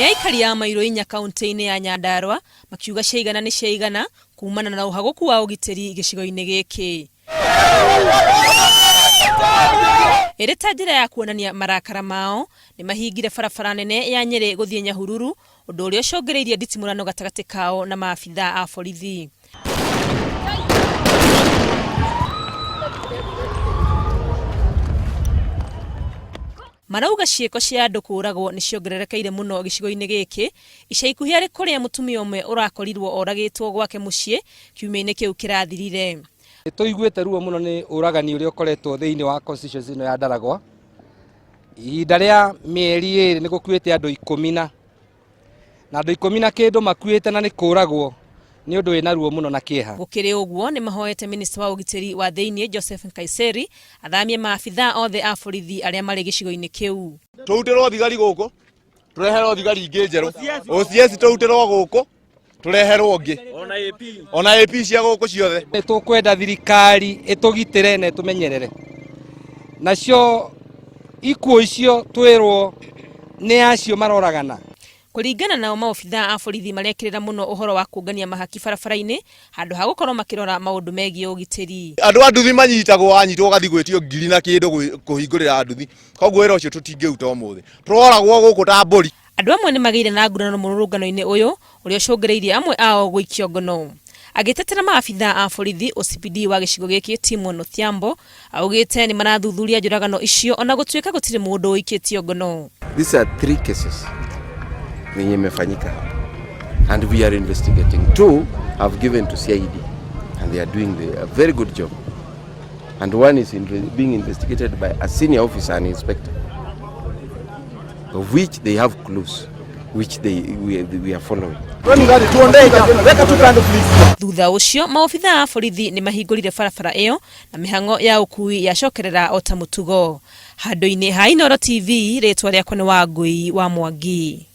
Nĩ aikari a mairo inya kaunti-inĩ ya Nyandarua makiuga ciaigana nĩ ciaigana kumana na ũhagũku wa ũgitĩri gĩcigo-inĩ gĩkĩ. Ĩrĩ ta njĩra ya kuonania marakara mao, nĩ mahingire barabara nene ya Nyĩrĩ gũthiĩ Nyahururu, ũndũ ũrĩa ũcũngĩrĩirie nditimũrano gatagatĩ kao na maabithaa a borithi. Marauga ciĩko cia andũ kũũragwo nĩ ciongererekeire mũno gĩcigo-inĩ gĩkĩ ica ikuhĩ arĩ kũrĩa mũtumia ũmwe ũrakorirwo oragĩtwo gwake mũciĩ kiumia-inĩ kĩu kĩrathirire. Nĩ tũiguĩte ruo mũno nĩ ũragani ũrĩa ũkoretwo thĩinĩ wa constituency ĩno ya Ndaragwa. Ihinda rĩa mĩeri ĩrĩ nĩ gũkuĩte andũ ikũmi na na andũ ikũmi na kĩndũ makuĩte na nĩ kũragwo nĩ ũndũ wĩna ruo mũno na kĩeha. Gũkĩrĩ ũguo, nĩ mahoete minista wa ũgitĩri wa thĩinĩ Joseph Nkaissery athamie maabithaa othe a borithi arĩa marĩ gĩcigo-inĩ kĩu. Tũrutĩrwo thigari gũkũ, tũreherwo thigari ingĩ njerũ. OCS tũrutĩrwo gũkũ, tũreherwo ũngĩ. Ona AP cia gũkũ ciothe. Nĩ tũkwenda thirikari ĩtũgitĩre na ĩtũmenyerere. Nacio ikuũ icio twĩrwo nĩ acio maroragana. Kũringana nao maobithaa a borithi marekĩrĩra mũno ũhoro wa kũngania mahaki barabara-inĩ handũ ha gũkorwo makĩrora maũndũ megiĩ ũgitĩri. Andũ a nduthi manyitagwo, wanyitwo ũgathiĩ gwĩtio ngiri na kĩndũ kũhingũrĩra nduthi, koguo wĩra ũcio tũtingĩruta ũmũthĩ. Tũroragwo gũkũ ta mbũri. Andũ amwe nĩmagĩire na nguraro mũrũrũngano-inĩ ũyũ ũrĩa ũcũngĩrĩirie amwe ao gũikio ngono. Agĩtetera maabithaa a borithi, OCPD wa gĩcigo gĩkĩ Timon Odhiambo augĩte nĩmarathuthuria njũragano icio ona gũtuĩka gũtirĩ mũndũ ũikĩtio ngono. These are three cases yenye imefanyika hapa and we are investigating. Two have given to CID and they are doing a very good job. And one is being investigated by a senior officer and inspector, of which they have clues which we are following. Thutha ũcio maobithaa a borithi nĩ mahingũrire barabara ĩyo na mĩhang'o ya ũkui yacokerera o ta mũtugo. Handũ-inĩ ha Inooro TV, rĩtwa rĩakwa nĩ Wangũi wa Mwangi.